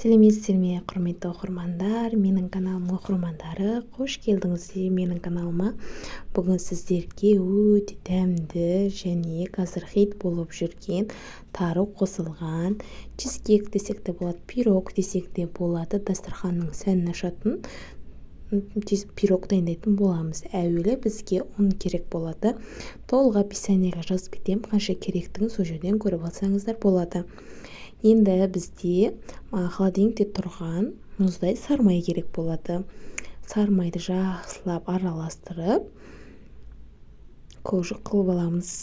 Сәлеметсіздер ме, құрметті оқырмандар, менің каналым оқырмандары, қош келдіңіздер менің каналыма. Бүгін сіздерге өте дәмді және қазір хит болып жүрген тары қосылған чизкейк десек те болады, пирог десек те болады, дастарханның сәнін ашатын пирог дайындайтын боламыз. Әуелі бізге ұн керек болады. Толық описаниеға жазып кетемін, қанша керектігін сол жерден көріп алсаңыздар болады. Енді бізде холодильникте тұрған мұздай сармай керек болады. Сармайды жақсылап араластырып, көжік қылып аламыз.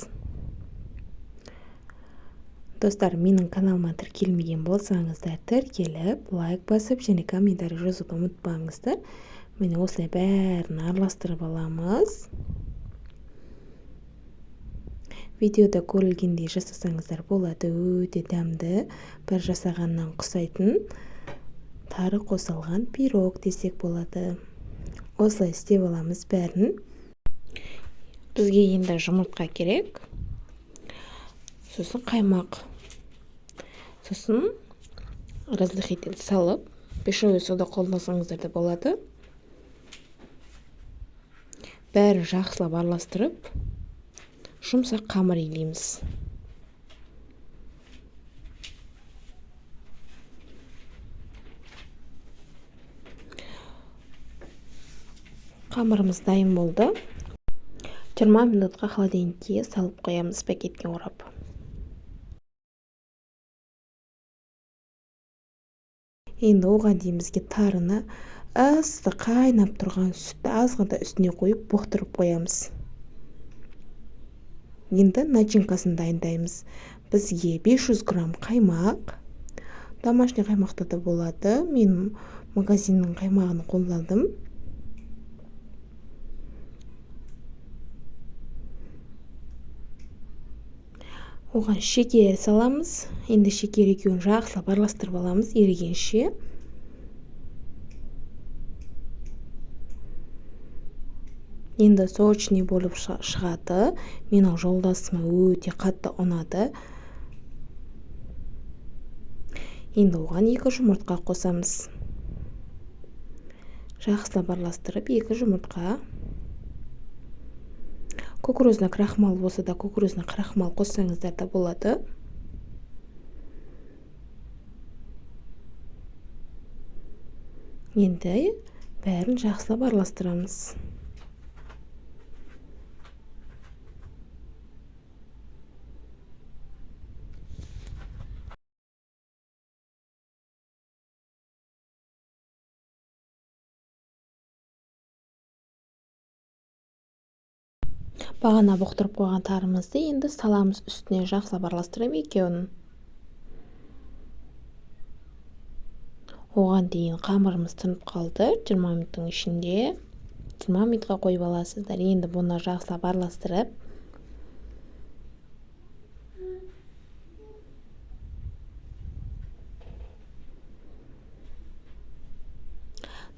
Достар, менің каналыма тіркелмеген болсаңыздар, тіркеліп, лайк басып және комментарий жазуды ұмытпаңыздар. Міне осылай бәрін араластырып аламыз. Видеода көрілгендей жасасаңыздар болады, өте дәмді, бір жасағаннан құсайтын тары қосылған пирог десек болады. Осылай істеп аламыз бәрін. Бізге енді жұмыртқа керек, сосын қаймақ, сосын разрыхлитель салып, пищевой сода қолдансаңыздар да болады. Бәрін жақсылап араластырып, жұмсақ қамыр илейміз. Қамырымыз дайын болды. 20 минутқа холодильникке салып қоямыз, пакетке орап. Енді оған дейін бізге тарыны ысты қайнап тұрған сүтті азғантай үстіне қойып бұқтырып қоямыз. Енді начинкасын дайындаймыз. Бізге 500 грамм қаймақ, домашний қаймақта да болады. Мен магазиннің қаймағын қолдандым. Оған шекер саламыз. Енді шекер екеуін жақсылап араластырып аламыз ерігенше. Енді сочный болып шығады. Менің жолдасыма өте қатты ұнады. Енді оған 2 жұмыртқа қосамыз. Жақсылап араластырып 2 жұмыртқа. Кукурузный крахмал болса да кукурузный крахмал қоссаңыздар да болады. Енді бәрін жақсылап араластырамыз. Бағана бұқтырып қойған тарымызды енді саламыз үстіне, жақсылап араластырып екеуін. Оған дейін қамырымыз тынып қалды. 20 минуттың ішінде 20 минутқа қойып аласыздар. Енді бұны жақсылап араластырып,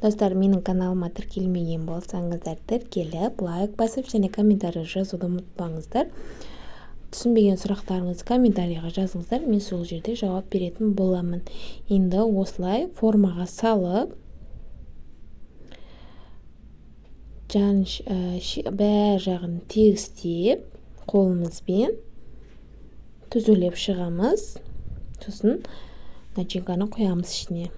достар, менің каналыма тіркелмеген болсаңыздар, тіркеліп, лайк басып және комментарий жазуды ұмытпаңыздар. Түсінбеген сұрақтарыңызды комментарийға жазыңыздар, мен сол жерде жауап беретін боламын. Енді осылай формаға салып, бәр жағын тегістеп, қолымызбен түзулеп шығамыз. Сосын начинканы құямыз ішіне.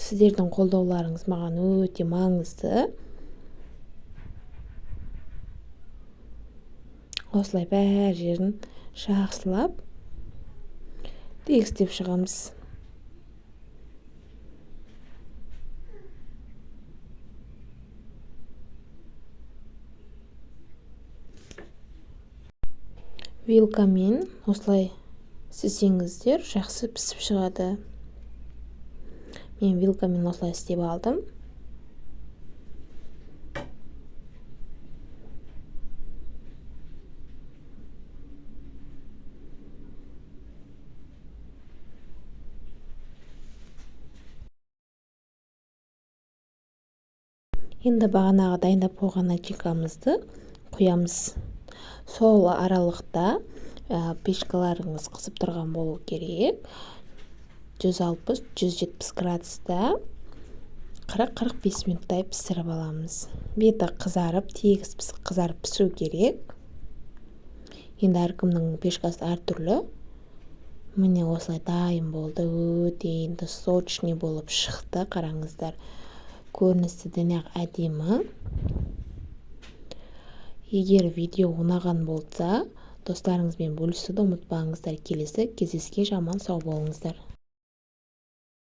Сіздердің қолдауларыңыз маған өте маңызды. Осылай бәр жерін жақсылап тегістеп шығамыз. Вилкамен осылай істесеңіздер жақсы пісіп шығады. Мен вилкамен осылай істеп алдым. Енді бағанағы дайындап қойған начинкамызды құямыз. Сол аралықта печкаларыңыз қызып тұрған болу керек. 160-170 градуста 40-45 минуттай пісіріп аламыз. Беті қызарып, тегіс қызарып пісу керек. Енді әркімнің пешкасы әртүрлі. Міне, осылай дайын болды. Өте енді сочный болып шықты, қараңыздар. Көрінісі де әдемі. Егер видео ұнаған болса, достарыңызбен бөлісуді ұмытпаңыздар. Келесі кездескенше аман сау болыңыздар.